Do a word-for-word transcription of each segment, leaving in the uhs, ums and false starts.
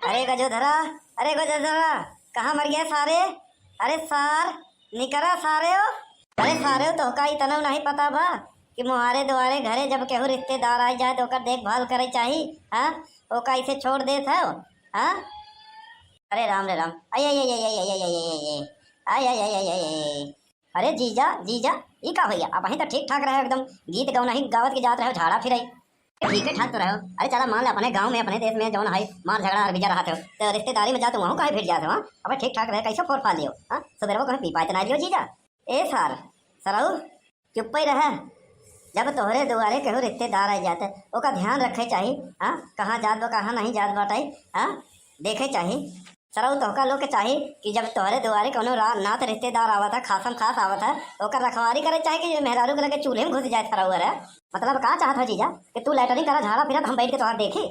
अरे गजोधरा, अरे गजोधरा, कहाँ मर गया सारे? अरे सार, निकरा सारे हो। अरे सारे हो, तोहका इतना नहीं पता बा कि मुहारे दुआरे घरे जब केहू रिश्तेदार आ जाए तो ओकर देखभाल करे चाही, हाँ? ओका ऐसे छोड़ देत हो, हाँ? अरे राम रे राम, आई आई आई आई आई आई आई आई आई आई आई आई आई आई आई आई आई आई। अरे जीजा, जीजा, ई का भैया, अबहीं तो ठीक ठाक रहे एकदम, गीत गौनही गावत के जात रहे, झाड़ा फिराई, ठीक है ठाक तो रहे। अरे चला मान ले, अपने गाँव में, अपने देश में जौन है मार झगड़ा और बिजा रहत हो, तो रिश्तेदारी में जा तो वहाँ काहे भिड़ जात हो? हाँ, अब ठीक ठाक रहे, कैसे फोर फार लियो? हाँ, सुबेरवा कहीं पी पाए तो ना लियो जीजा। ए सार, सरऊ, चुप्पे रहे। जब तोहरे दुआरे केहू रिश्तेदार आ जाते, ओका ध्यान रखे चाही, हाँ, कहाँ जात बा, कहाँ नहीं जात बाटे, हाँ, देखे चाही। सरऊ तोहका लोग के चाही कि जब तोहरे दुआरे कोनो रा-, नात रिश्तेदार आवत है, खासम खास आवत है, ओकर रखवारी करे चाही कि मेहरारू के लगे चूल्हे में घुस जाए सरऊ रे। मतलब का चाहत हो जीजा कि तू लैटरिन करा, झाड़ा फिरत, हम बैठ के तोहार देखी?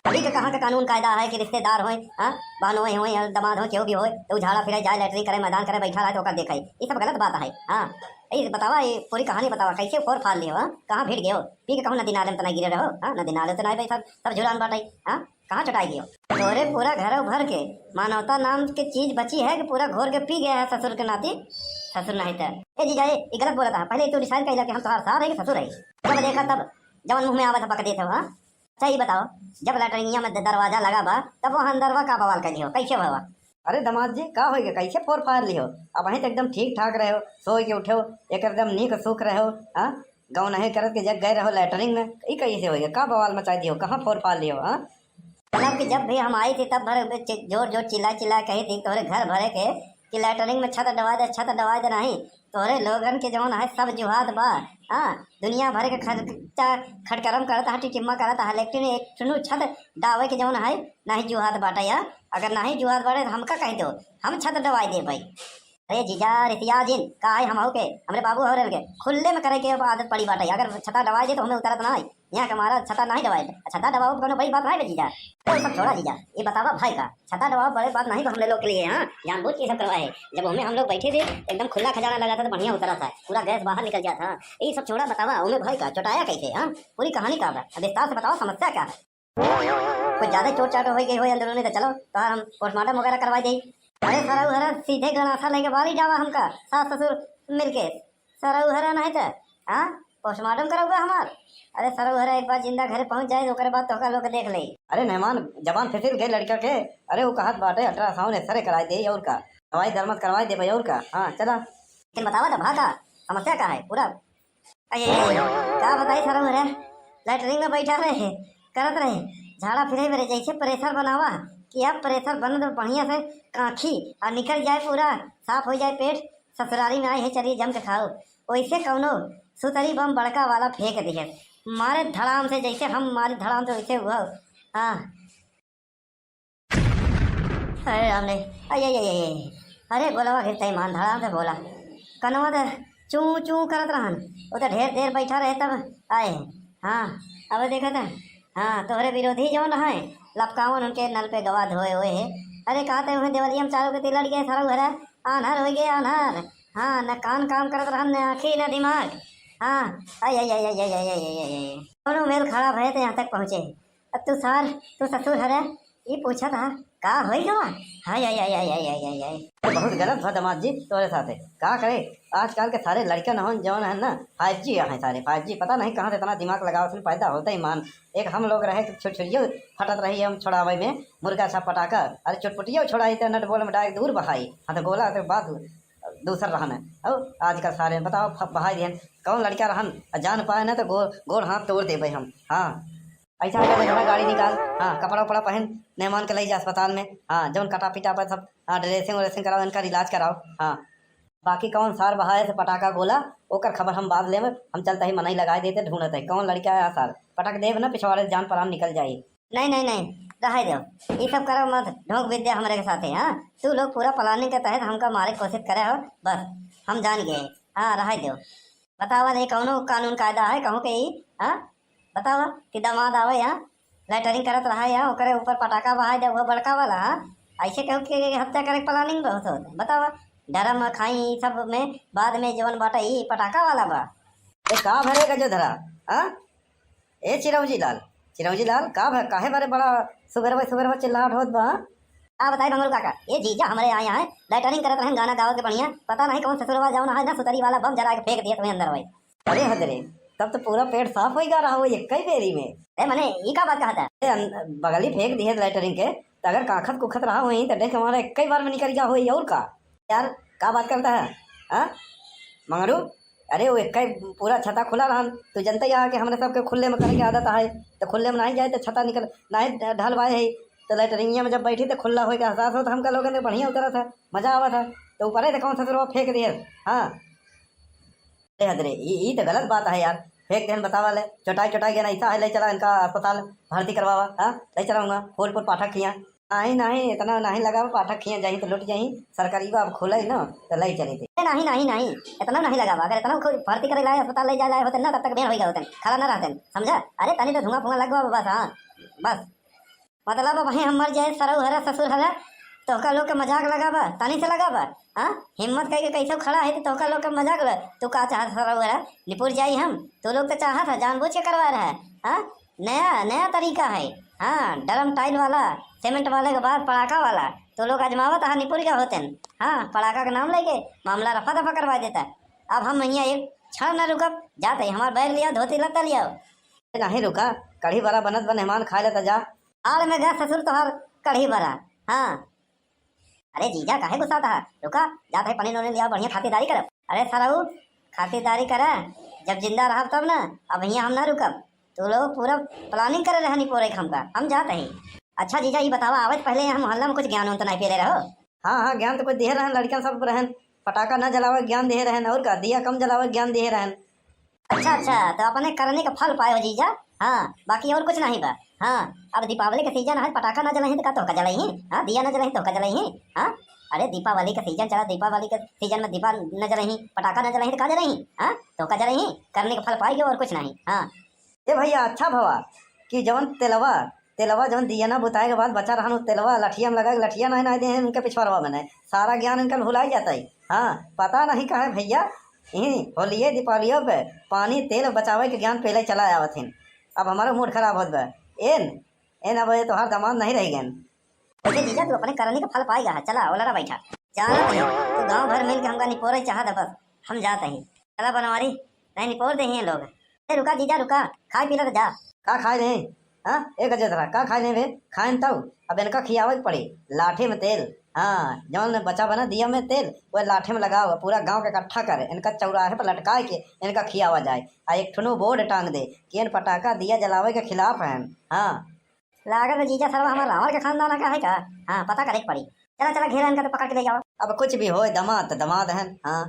अभी के कहाँ के कानून कायदा है कि रिश्तेदार होए, हाँ, बहनोई होए, दमाद होए, केहू भी होए, तो उ झाड़ा फिरे जाए, लैटरिन करे, मैदान करे, बैठा रहे तो ओकर देखे? ये सब गलत बात है। हाँ, ये बतावा, ये पूरी कहानी बतावा, कैसे फोर फार लियो, हाँ? कहाँ भिड़ गयो? पी के कहूँ नदी नाले में तो नहीं गिरे रहो, हाँ? नदी नाले तो नहीं भाई, सब, सब झुरान बाटे, हाँ? कहाँ चटाई गयो? तोरे पूरा घर भर के मानवता नाम के चीज बची है कि पूरा घोर के पी गया है ससुर के नाती, ससुर नहीं तो। ए जीजा, ए, ये गलत बोला था, पहले तू डिसाइड कर कि हम तुम्हारा सार है कि ससुर है? जब देखा तब जवन मुँह में आवा था बक देते हो, हाँ? अच्छा, ये बताओ, जब लैटरिनिया में द-, दरवाजा लगा बा, तब वहाँ अंदरवा का बवाल कर लियो, कैसे भवा? अरे दामाद जी, का होइगे, कैसे फोर फार लियो? अबहीं तो एकदम ठीक ठाक रहो, सोए के उठो, एकदम नीक सुख रहो, हाँ? गौनही करत के जब गए रहो लैटरिन में, ई कैसे होइगे, का बवाल मचा दियो, कहाँ फोर फार लियो, हाँ? मतलब कि जब भी हम आई थी तब भर चि-, जोर जोर चिल्ला चिल्ला कही थी तोहरे घर भरे के कि लैटरिन में छत डवा दे, छत डवा दे, नहीं। तोहरे लोगन के जौन है सब जुहात बा, हाँ, दुनिया भर के खर्चा खटकरम करत है, टिटिम्मा करत है, लेकिन एक ठुनु छत डावे के जौन है नहीं जुहात बाटे यार। अगर नहीं जुहात बाटे तो हमका कह दो, हम छत डवाई दे भाई। अरे जीजा, रिसिया जिन, का है हमहू के, हमरे बाबू हो के खुले में करे के आदत पड़ी बाटे। अगर छता डवाई दे तो हमें उतरत ना है। यहाँ के हमारा छता नहीं डवाए। छता डवाओ कोनो बड़ी बात नहीं बे जीजा। तो ये सब छोड़ा जीजा, ये बतावा भाई का छता डवाओ बड़े बात नहीं बा हमने लोग के लिए, हाँ, जानबूझ के ये सब करवाए। जब हमें हम लोग बैठे थे एकदम खुला खजाना लगा था तो बढ़िया उतरा था, पूरा गैस बाहर निकल गया था। ये सब छोड़ा, बतावा हमें भाई का चोटाया कैसे, हाँ, पूरी कहानी का बा, विस्तार से बताओ समस्या क्या है। कुछ ज्यादा चोट चाट हो गई हो अंदरूनी तो चलो तोहार हम पोस्टमार्टम वगैरह करवा दे। अरे सरऊ हरा सीधे गणासा लेके बारी जावा हमका सास ससुर मिलके। सरऊ हरा नहीं तो, हाँ, पोस्टमार्टम करौगा हमार? अरे सरऊ हरा एक बार जिंदा घरे पहुंच जाए, ओकरे बाद तोहका लोग देख ले। अरे मेहमान, जबान फिसिल गए लड़का के। अरे वो कहत बाटे अल्ट्रासाउंड एक्सरे कराई दे और का, दवाई दरमत करवाई दे भाई और का। हाँ चला। लेकिन बतावा तो भा का समस्या का है पूरा? अये, का बताई सरऊ हरा, लैटरिन में बैठा रहे, करत रहे, झाड़ा फिरे मेरे जैसे प्रेशर बनावा कि अब प्रेशर बन तो बढ़िया से काखी और निकल जाए पूरा, साफ हो जाए पेट। ससुरारी में आई है, चलिए जम के खाओ। वैसे कौनो सुतरी बम बड़का वाला फेंक दिए, मारे धड़ाम से, जैसे हम मारे धड़ाम से वैसे हुआ। हाँ। अरे राम रे, अये, अये, अये, अरे गोलवा घिरते मान धड़ाम से बोला, कनवा तो चू चू करत रहन, वो तो ढेर देर बैठा रहे तब आए। हाँ, अब देखा था, हाँ, तोहरे विरोधी जौन है, लपकावन उनके नल पे गवा धोए हुए है। अरे कहते हुए देवलिया में चारों के तिलड़ गए सरऊ हरा, आन्हर हो गए आन्हर। हाँ, न कान काम करत रहन, न आँखी, न दिमाग। हाँ, आई आई आई आई आई आई आई आई आई। दोनों मेल खड़ा भए तो यहाँ तक पहुँचे। अब तू सार, तू ससुर हरे, ई पूछत हा, का होई गवा? हाय आई आई आई आई आई आई आई। तो बहुत गलत भा दामाद जी तोरे साथे। का करे, आजकल के सारे लड़कन होन जौन है ना, फाइव जी है सारे, फाइव जी। पता नहीं कहाँ से इतना दिमाग लगावत हैं, पैदा होते ही मान। एक हम लोग रहे तो छुरछुरियो फटत रही हम छोड़ावे में, मुर्गा छाप पटाखा, अरे चुटपुटियो छोड़ाई तो नट बोल में डायरेक्ट दूर बहाई। हाँ तो गोला तो बात दूसर रहन है। और आजकल सारे बताओ फ-, बहाई दिहन, कौन लड़का रहन, आ जान पाए ना तो गो-, गोड़ हाथ तोड़ देबे हम। हाँ, ऐसा है तो गाड़ी निकाल, हाँ, कपड़ा उपड़ा पहन, मेहमान के ले जा अस्पताल में, हाँ, जौन कटा पिटा पर सब, हाँ, ड्रेसिंग व्रेसिंग कराओ, इनका इलाज कराओ, हाँ। बाकी कौन सार बहाए से पटाखा गोला, ओकर खबर हम बाद लेब। हम चलते ही मनई लगाए देते, ढूंढत है कौन लड़का है सार, पटक देब ना, पिछवाड़े से जान परान निकल जाई। नहीं, नहीं, नहीं, रहे दो, ये सब करो मत, ढोंग विद्या हमरे के साथे, हाँ। तू लोग पूरा प्लानिंग के तहत हमका मारे के कोशिश करे हो, बस हम जान गए। हाँ, रहे दो। बतावा, नहीं कौनो कानून कायदा है कहूँ के ई, हाँ? बतावा कि दामाद आवे यहाँ, लैटरिन करत रहा यहाँ, ओकरे ऊपर पटाखा बहाए दे, वो बड़का वाला, हाँ? ऐसे कहूँ के हत्या करे के प्लानिंग बहुत होत है। बतावा, डरम खाई ई सब में बाद में जवन बाटा ई पटाखा वाला बा। ए, का भरे गजो धरा, हाँ? ए चिरौंजी लाल, चिरौंजी लाल, का भा, काहे बारे बड़ा सुबेरवा सुबेरवा चिल्लाहट होत बा। का बताई मंगरू काका, ए जीजा हमरे आए हैं, लेटरिंग करत रहन गाना गावत के बढ़िया, पता नहीं कौन ससुरवा जौन है ना सुतरी वाला बम जरा के फेंक दिए तुम्हें अंदर भाई। अरे हदरे, तब तो पूरा पेट साफ होई गा रहा हो एक ही बेरी में। ए मने, ई का बात कहत है? ए, अन-, बगली फेंक दिए लेटरिंग के, तो अगर काखत कुखत रहा होई तो देख हमारा एक ही बार में निकल गया होई और का? यार, का बात करता है? हाँ? मंगरू, अरे वो एक ही पूरा छता खुला रहन, तू जनता ही है कि हमरे सबके खुले में करे के आदत है, तो खुले में नहीं जाए तो छता निकल, नहीं ढ-, ढलवाए है, तो लेटरिंगिया में जब बैठी तो खुला होए के एहसास हो, तो हमका लोगन के बढ़िया उतरा था, मजा आवा था, तो ऊपर है तो कौन ससुरवा फेंक दिए। हाँ। अरे हदरे, ई, ई तो गलत बात है यार, फेंक देहन बतावा ले, चोटाई चोटाई गया ना, ऐसा है, ले चला इनका अस्पताल भर्ती करवावा, हाँ, ले चला हूँगा, फूल फूल पाठक किया। नहीं, नहीं, इतना नहीं लगावा, पाठक खिया जाही तो लुट जाही, सरकारी बा अब खुले ही ना, तो ले चली थी। ए, नहीं, नहीं, नहीं, इतना नहीं लगावा, अगर इतना खुद भर्ती करे लाए, अस्पताल ले जाए लाए होते ना, तब तक बेर हो गए होते, खड़ा ना रहते, समझा? अरे तनी तो धुआं फुआं लगवा बस, हाँ, बस। मतलब अब वहीं हम मर जाए, सरऊ हरा, ससुर हरा, तोहका लोग के मजाक लगावा, तनी से लगावा, हाँ? हिम्मत करके कैसे खड़ा है तो तोहका लोग के मजाक लगा, तू का चाहत सरऊ हरा, निपुर जाई हम, तू लोग तो चाहत है, जानबूझ के करवा रहा है, हाँ? नया, नया तरीका है। हाँ, ड्रम टाइल वाला, सीमेंट वाले के बाद पड़ाका वाला। तो लोग आजमावत हा निपुर गया होतेन। हाँ, पड़ाका के नाम लेके मामला रफा दफा करवा देता। अब हम हियाँ एक क्षण न रुकब, जात ही हमार बैग लियाओ, धोती लत्ता लियाओ। ए, नहीं रुका, कढ़ी बरा बनत बा, मेहमान खाए लेता जा। आड़ में गा ससुर तोहार कढ़ी बरा। हाँ। अरे जीजा, काहे गुस्सात हा? रुका, जात है पनीर उनीर लियाओ, बढ़िया खातिरदारी करब। अरे सरऊ, खातिरदारी करा, जब जिंदा रहब तब ना, अब हियाँ हम ना रुकब। तू लोग पूरा planning करे रहनी पोरे हमका, हम जात ही। अच्छा जीजा, ई बतावा, आवे से पहले यहाँ मोहल्ला में कुछ ज्ञान उन तो नहीं पेले रहो? हाँ, हाँ, ज्ञान तो कुछ दिए रहन, लड़कियां सब रहन, पटाखा ना जलावे के ज्ञान दिए रहन, और का, दिया कम जलावे के ज्ञान दिए रहन। अच्छा, अच्छा, तो अपने करने का फल पाए हो जीजा। हाँ, बाकी और कुछ नहीं बा। हाँ, अब दीपावली का सीजन है, पटाखा ना जलाही तो का तोहका जलाही? हाँ, दिया ना जलाही तो तोहका जलाही? हाँ, अरे दीपावली का सीजन चला, दीपावली के सीजन में दीपा न जलाही, पटाखा ना जलाही तो का जलाही? हाँ, तोहका जलाही, करने का फल पाएगी और कुछ नहीं। हाँ। ए भैया, अच्छा भवा कि जवन तेलवा, तेलवा जवन दिया ना बुताए के बाद बचा रहन, उ तेलवा लठिया में लगा के लठिया नहीं, नहीं दे उनके पिछवाड़वा में नहीं, सारा ज्ञान इनका भुलाई जाता है। हाँ, पता नहीं कहे भैया, यही होलिये दीपावलियों पे पानी तेल बचावे के ज्ञान पहले चला आवत हिन। अब हमारा mood खराब होत बा। एन, एन अब ये तोहार दामाद नहीं रह गए। वैसे जीजा, तू अपने करनी का फल पाएगा है। चला, ओलरा बैठा। जाना नहीं, तू गांव भर मिल के हमका निपोरे चाहत है बस। हम जाते हैं। चला बनवारी, नहीं निपोर दे हैं लोग। ए, रुका जीजा, रुका, खाए पी ले तो जा। का खाए नहीं? हाँ, एक गजोधरा, का खाए नहीं बे? खाएन तब, अब इनका खियावे के पड़ी। लाठी में तेल, हाँ, जौन बचा बना दिया में तेल, वह लाठी में लगाओ, पूरा गांव के इकट्ठा कर, इनका चौराहे पर लटकाए के इनका खियावा जाए। आ एक ठुनु बोर्ड टांग दे कि इन पटाखा दिया जलावे के खिलाफ हैं। हाँ। लागत है जीजा सरवा हमार रावण के खानदान का है का? हाँ, पता करे के पड़ी। चला, चला, घेरा इनका तो पकड़ के ले जाओ। अब कुछ भी होए, दामाद तो दामाद हैं। हाँ।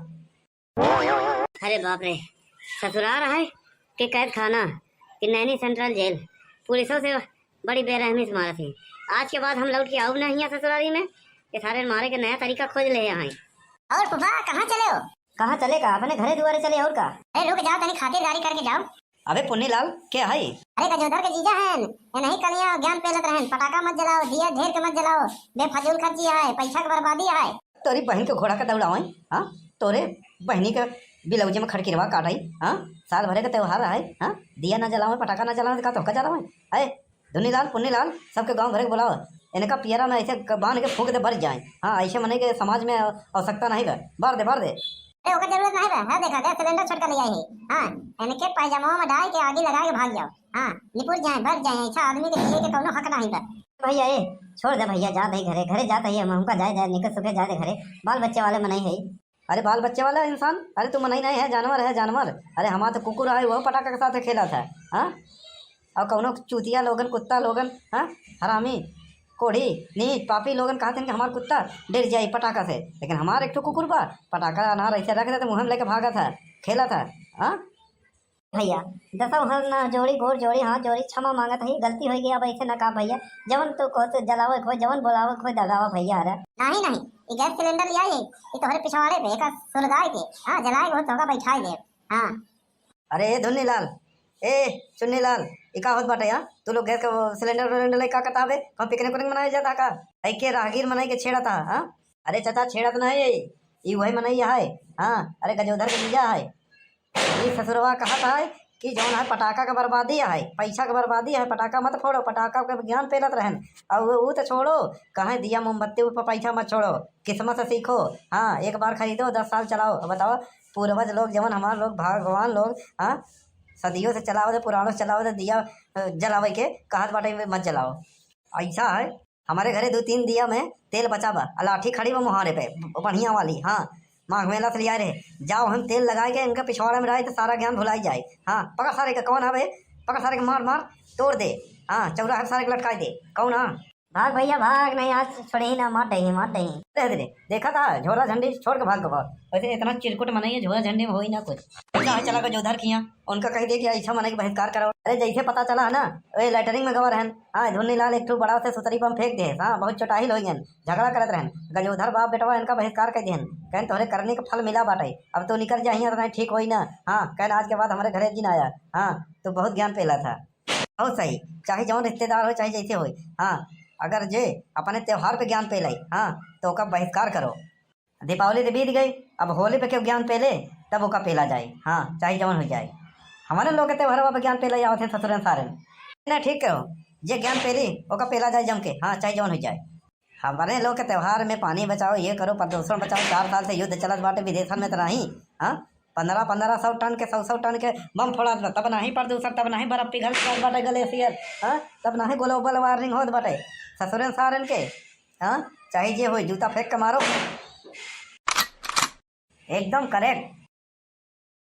अरे बाप रे, ससुराल है कि कैद खाना कि नैनी सेंट्रल जेल, पुलिसों से बड़ी बेरहमी से मारत ही। आज के बाद हम लौट के आऊब नहीं है ससुरारी में, ये सारे मारे के नया तरीका खोज ले आए। और फूफा, कहाँ चले हो? कहाँ चले का? अपने घरे दुआरे चले और का? अरे रुक जाओ, तनी खातिरदारी करके जाओ। अबे पुन्नीलाल, के हई? अरे गजोधर के जीजा हैं, ये नहीं कलिया ज्ञान पेलत रहन, पटाखा मत जलाओ, दिया ढेर के मत जलाओ, बेफजूल खर्ची है, पैसा के बर्बादी है। तोरी बहन के घोड़ा के दौड़ावई, हाँ? तोरे बहनी के बिलौजी में खड़किरवा काटई, हाँ? साल भरे के त्योहार है, हाँ? दिया ना जलावे, पटाखा ना जलावे, का तोहका जलावे? है? धुनीलाल, पुन्नीलाल, सबके गांव भरे के बुलाओ। इनका पियरा में ऐसे क-, बांध के फूंक दे, बर जाए। हाँ, ऐसे मने के समाज में आवश्यकता नहीं बा। बार दे, बार दे। अरे, ओकर जरूरत नहीं बा। हाँ, देखा, गैस सिलेंडर छोटका ले आई है। हाँ, इनके पैजामा में डाल के आगी लगा के भाग जाओ। हाँ, निपुर जाए, बर जाए। ऐसा आदमी के जिए के कौनो हक नहीं बा। भैया, ए, छोड़ दे भैया, जात ही घरे, घरे जात ही हम, हमका जाए दे, निकल सुखे जाए दे घरे। बाल बच्चे वाले मनई है। अरे बाल बच्चे वाला इंसान, अरे तू मनई नहीं है, जानवर है, जानवर। अरे हमार तो कुकुर है, वो पटाखा के साथ खेला था, हाँ? और कौनो चूतिया लोगन, कुत्ता लोगन, हाँ? हरामी, कोढ़ी, नीच, पापी लोगन कहत हैं कि हमार कुत्ता डर जाई पटाखा से, लेकिन हमार एक ठो कुकुर बा, पटाखा अनार ऐसे रख देते, मुँह में लेके भागा था, खेला था, हाँ? भैया, दसों हर ना जोड़ी, गोड़ जोड़ी, हाथ जोड़ी, क्षमा मांगत है, गलती हो गई, अब ऐसे ना का भैया, जवन तू कहो तो जलावे खोए, जवन बोलावे खोए दगावा भैया, अरे। नहीं, नहीं, ये गैस सिलेंडर ले आई, ये तोहरे पिछवाड़े पे, एका सुलगाए के, हाँ, जलाए के हो तो होगा बैठाए दे, हाँ। अरे ए धुन्नीलाल, ए चुन्नीलाल, ई का होत बाटे, हाँ? तू लोग गैस के वो सिलेंडर विलेंडर लेके का करता हवे? कौन पिकनिक उकनिक मनाए जाता का? ऐ के राहगीर मनाए के छेड़ा था, हाँ? अरे चाचा, छेड़ा तो नहीं है, ई वही मनई है, हाँ? अरे गजोधर के जीजा है, ई ससुरवा कहत है कि जौन है पटाखा के बर्बादी है, पैसा के बर्बादी है, पटाखा मत फोड़ो, पटाखा के ज्ञान पेलत रहन। और वो, वो तो छोड़ो, कहे दिया मोमबत्ती ऊपर पैसा मत छोड़ो, किस्मत से सीखो। हाँ, एक बार खरीदो, दस साल चलाओ। अब बताओ, पूर्वज लोग जवन हमार लोग, भगवान लोग, हाँ, सदियों से चलावत, पुराणों से चलावत दिया, अ, जलावे के कहत बाटे मत जलाओ। ऐसा है, हमारे घरे दो तीन दिया में तेल बचा बा, आ लाठी खड़ी बा मुहारे पे, ब-, बढ़िया वाली, हाँ, माघ मेला से लिया रहे। जाओ हम तेल लगाए के इनका पिछवाड़ा में रहे तो सारा ज्ञान भुलाई जाए। हाँ, पकड़ सारे के, कौन है बे? पकड़ सारे के, मार मार, तोड़ दे। हाँ, चौराहे पे सारे के लटकाई दे। कौन है? भाग भैया भाग, नहीं आज छोड़े ही ना, मार दही, मार दही। रह दे रे, देखा था झोला झंडी छोड़ के भाग गवा। वैसे इतना चिरकुट मनई है, झोला झंडी में होई ना कुछ। चला, चला गजोधर किया, उनका कह दे कि ऐसा मनई के बहिष्कार करो। अरे जैसे पता चला है ना, ए लेटरिन में गवा रहन। हाँ, धुन्नी लाल एक ठो बड़ा से सुतरी पर फेंक दे। हाँ, बहुत चोटाहिल हो गयन, झगड़ा करत रहन। गजोधर बाप बेटवा इनका बहिष्कार कर दिहन, कहन तोहरे करने का फल मिला बाटे, अब तू निकल जा हियां तो नहीं ठीक होई ना। हाँ, कहन आज के बाद हमारे घरे जिन आया। हाँ, तू बहुत ज्ञान पेला था। बहुत सही, चाहे जौन रिश्तेदार हो, चाहे जैसे होई। हाँ, अगर जे अपने त्योहार पे ज्ञान पेलाई, हाँ, तो ओका बहिष्कार करो। दीपावली तो बीत गई, अब होली पे क्यों ज्ञान पेले, तब ओका पेला जाए। हाँ, चाहे जौन हो जाए, हमारे लोग के त्योहार पे ज्ञान पेला आवत है ससुरन सारन। ना, ठीक कहो, जे ज्ञान पेली ओका पेला जाए जम के। हाँ, चाहे जौन हो जाए। हमारे लोग के त्योहार में पानी बचाओ, ये करो, प्रदूषण बचाओ। चार साल से युद्ध चलत बाटे विदेशन में तो नहीं। हाँ, पन्द्रह पन्द्रह सौ टन के, सौ सौ टन के बम फोड़त बा, तब नहीं प्रदूषण, तब नहीं बर्फ पिघल जात बाटे ग्लेशियर। हाँ, तब नहीं ग्लोबल वार्मिंग होत बाटे। ससुरन सारन के, हाँ, चाहे जे होई, जूता फेंक के मारो। एकदम करेक्ट।